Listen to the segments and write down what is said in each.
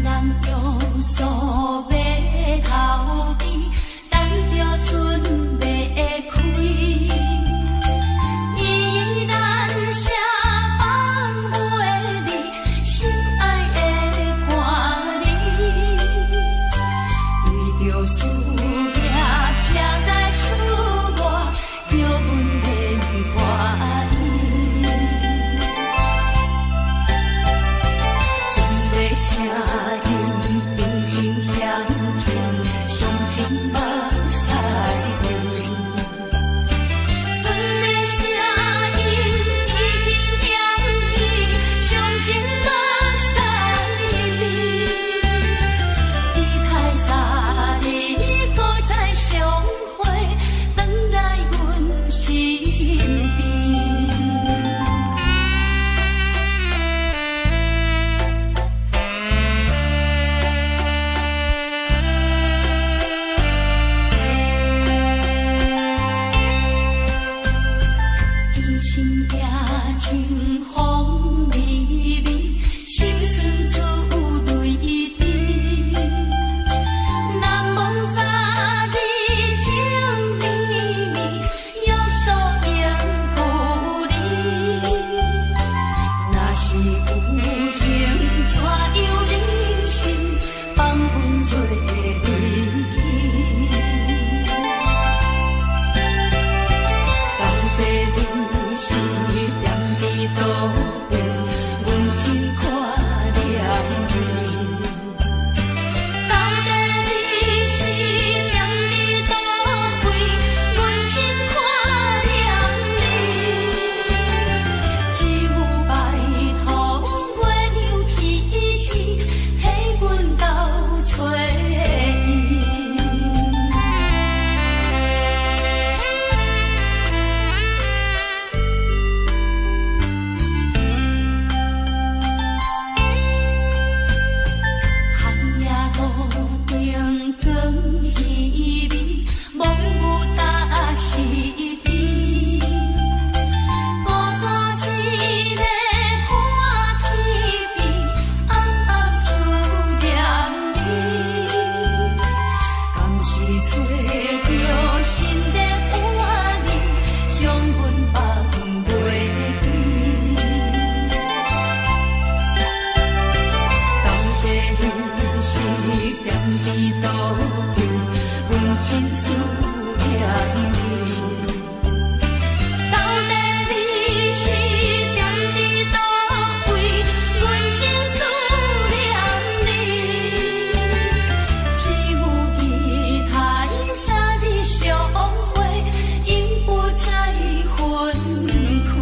人約束欲逃避，等著準欲開。依然寫放袂離，心愛的伴侶，為著事業才來出外，叫阮免懷疑。船的聲音頻頻響起，傷情目屎流。船的聲音頻頻響起，傷情目屎流。期待早日閣再相會，轉來阮身邊。今夜清風微微，心酸出淚滴。難忘昨日情綿綿，約束永不離。若是有情，怎樣忍心放阮做離去？到底你是踮佇佗位，阮真看念你。到底你是踮佇佗位，阮真看念你。只有拜託月娘天使，替阮斗揣伊。寒夜路燈光稀微，茫無搭是悲。孤單一个看天邊，暗暗思念你。敢是揣著新的伴侶，將阮放袂記？到底你是踮佇佗位，阮真思念你。到底你是踮佇佗位，阮真思念你。只有期待早日相會，永不再分開。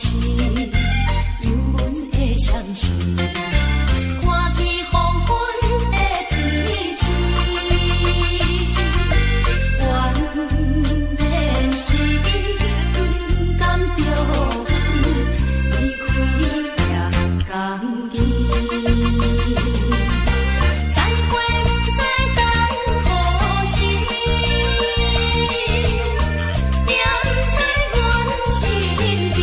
是有阮的相思，看见黃昏的天星，原來是伊不甘著阮離開拼家己。再會不知等何時，惦在阮身邊。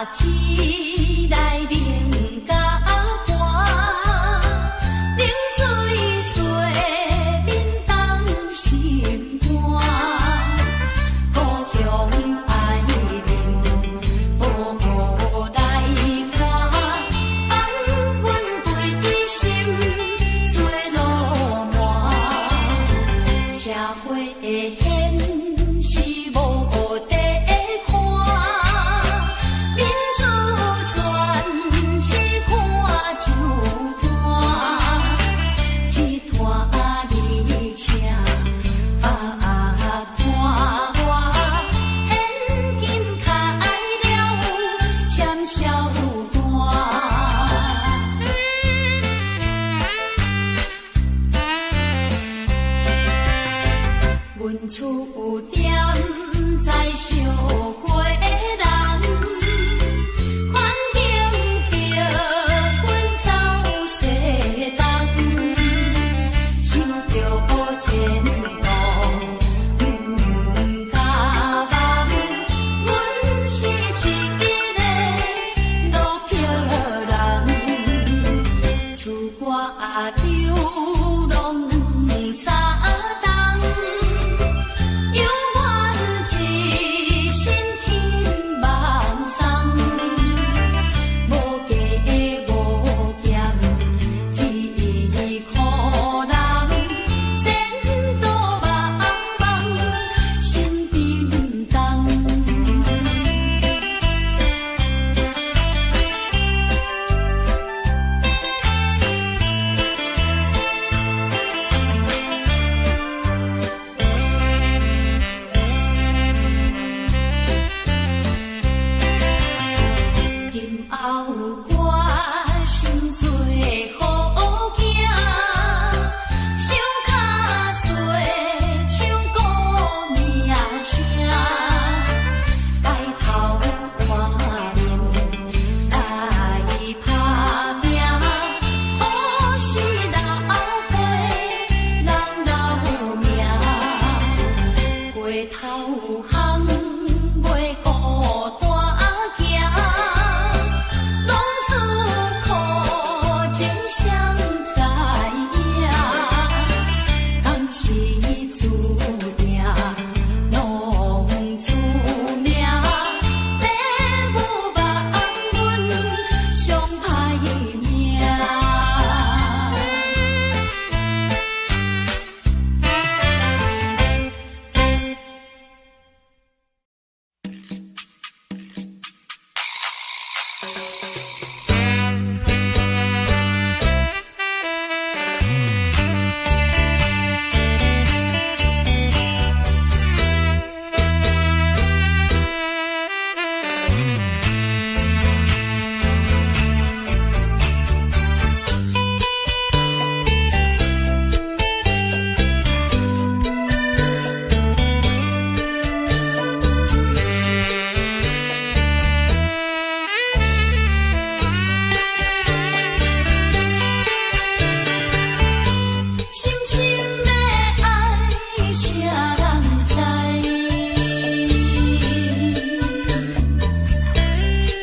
起來冷甲寒，冷水洗面凍心肝，故鄉愛面無來看，放阮規心做路滿，社會的現實無得看，民主全是看酒單，一摊你請，別拖我，現金開了簽銷單。阮厝踮在小過人，環境逼阮走西東，想著前途毋敢望，阮是一个落魄人，出外流浪三冬，犹原一身轻梦送，無加無減一箍人，前途茫茫心沉重。今後決心做好囝，想較細唱鼓名聲，改頭換面來拍拼，好事老歲人留名，回頭巷袂孤單行，浪子苦情誰知影？當時注定攏注命，父母望阮上歹命。深深的愛，誰人知？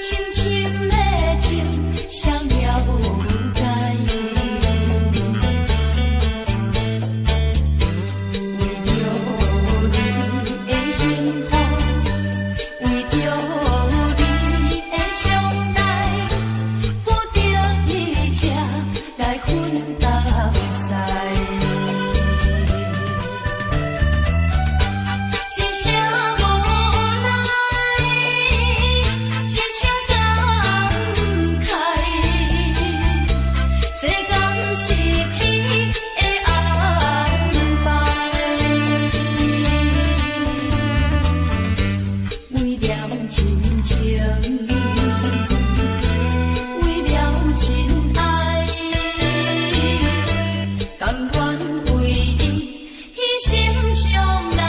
深深的情，誰了解？為著你的幸福，為著你的將來，不得已才來分東西。一聲無奈，一聲感慨，這敢是天的安排？為了親情，為了真愛，甘願為伊犧牲將來。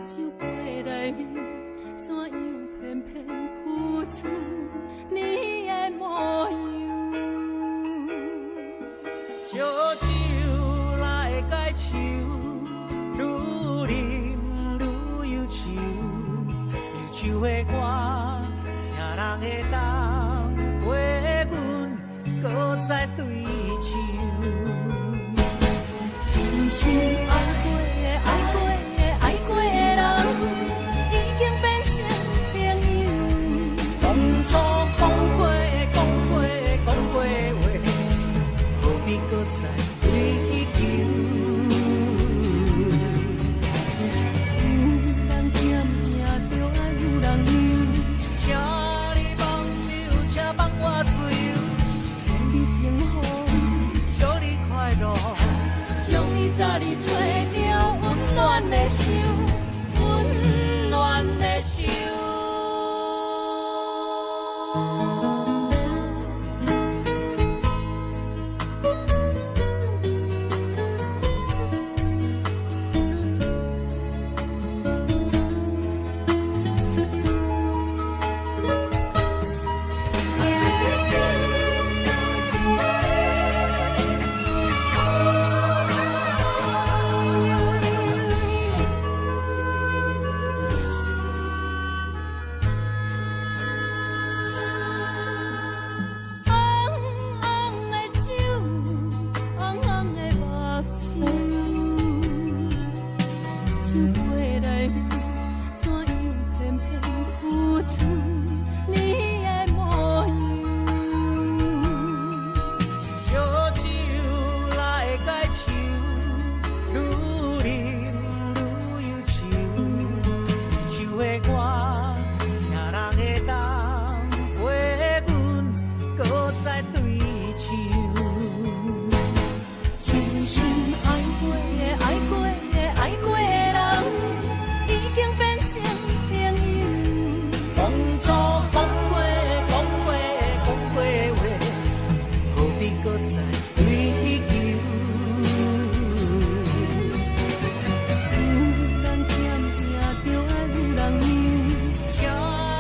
酒杯內面，怎樣偏偏浮出你的模樣？燒酒來解愁，愈啉愈憂愁，憂愁的我，啥人會當陪阮閣再對唱？真心愛過的、愛過的、愛過的人，已經變成朋友。當初講過、講過、講過的話，何必閣再對伊求？有人占命，就愛有人留。請你放手，請放我自由，祝你幸福，祝你快樂。祝你早日揣著溫暖的手，溫暖的手。紅紅的酒，紅紅的目睭，酒杯內面，怎樣偏偏浮出你的模樣？燒酒來解愁，愈啉愈憂愁，憂愁的我，啥人會當陪阮閣再對唱？真心愛過的、愛過的、愛過的人，已經變成朋友。當初講過、講過、講過的話，何必閣再對伊求？有人占命，就愛有人留。請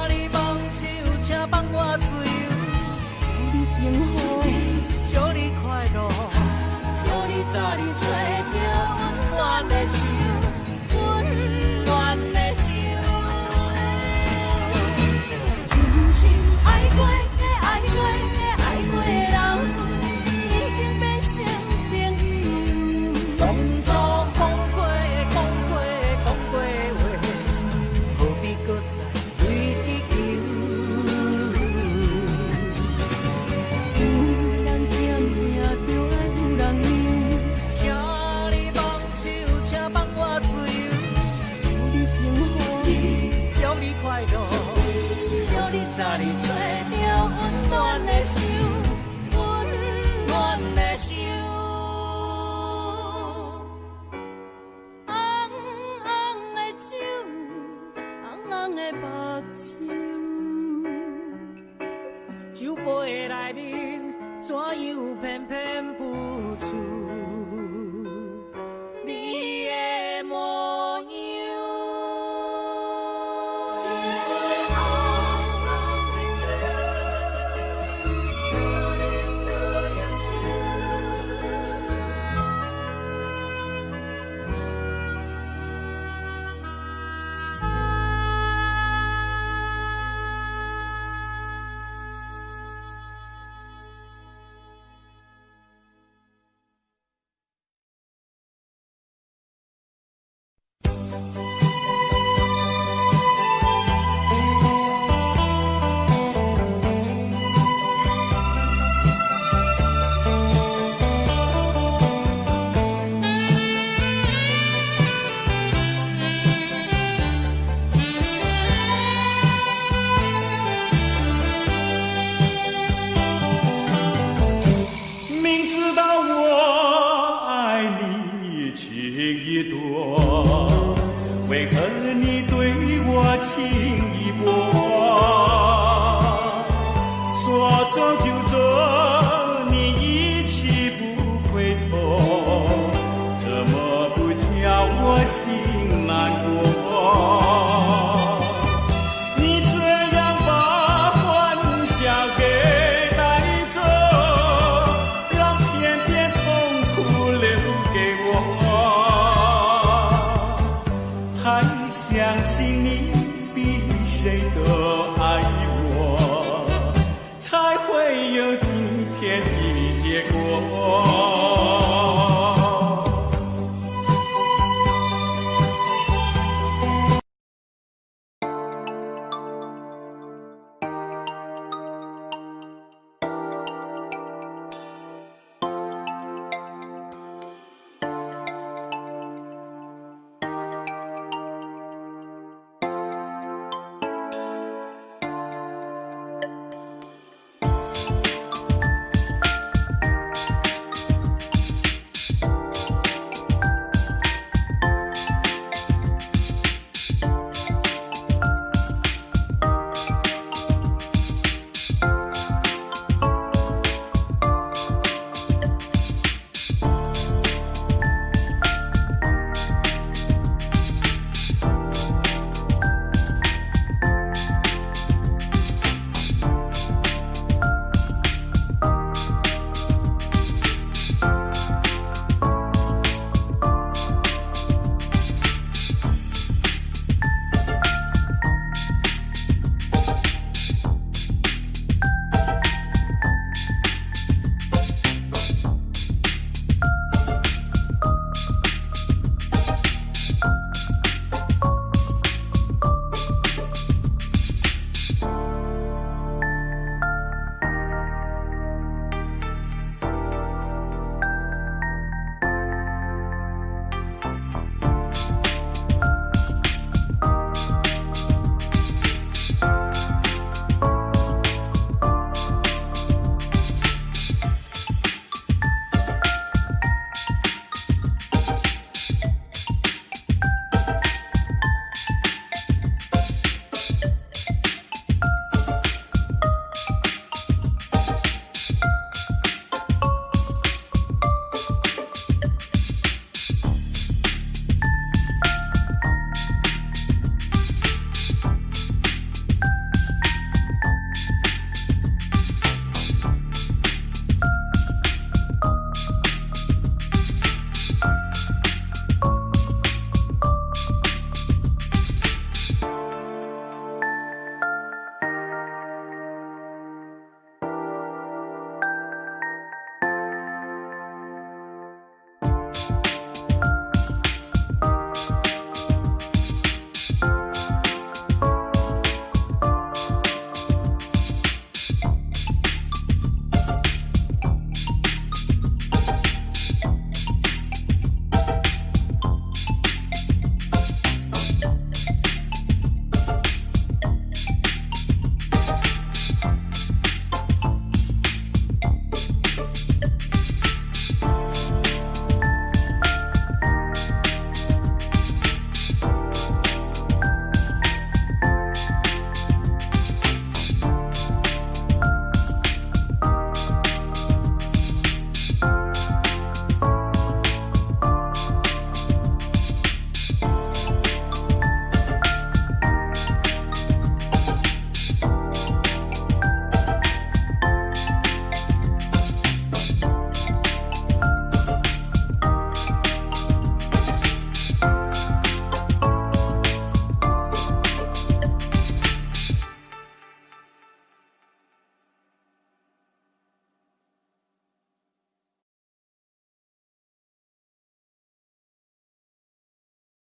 你放手，請放我自由，祝你幸福，祝你快樂，祝你早日揣著溫暖的手，溫暖的手。真心愛過的、愛過的、愛過的人，已經變成朋友。當初講過、講過、講過的話，何必閣再對伊求？有人占命，就愛有人留。請你放手，請放我自由，祝你幸福，祝你快樂，祝你早日揣著溫暖的手，溫暖的手。紅紅的酒，紅紅的目睭，酒杯內面，怎樣偏偏浮出你的模樣？明知道我愛你情意多，為何你對我情意薄？說走就走，你一去不回頭，怎麼不叫我心難過？相信你比誰都。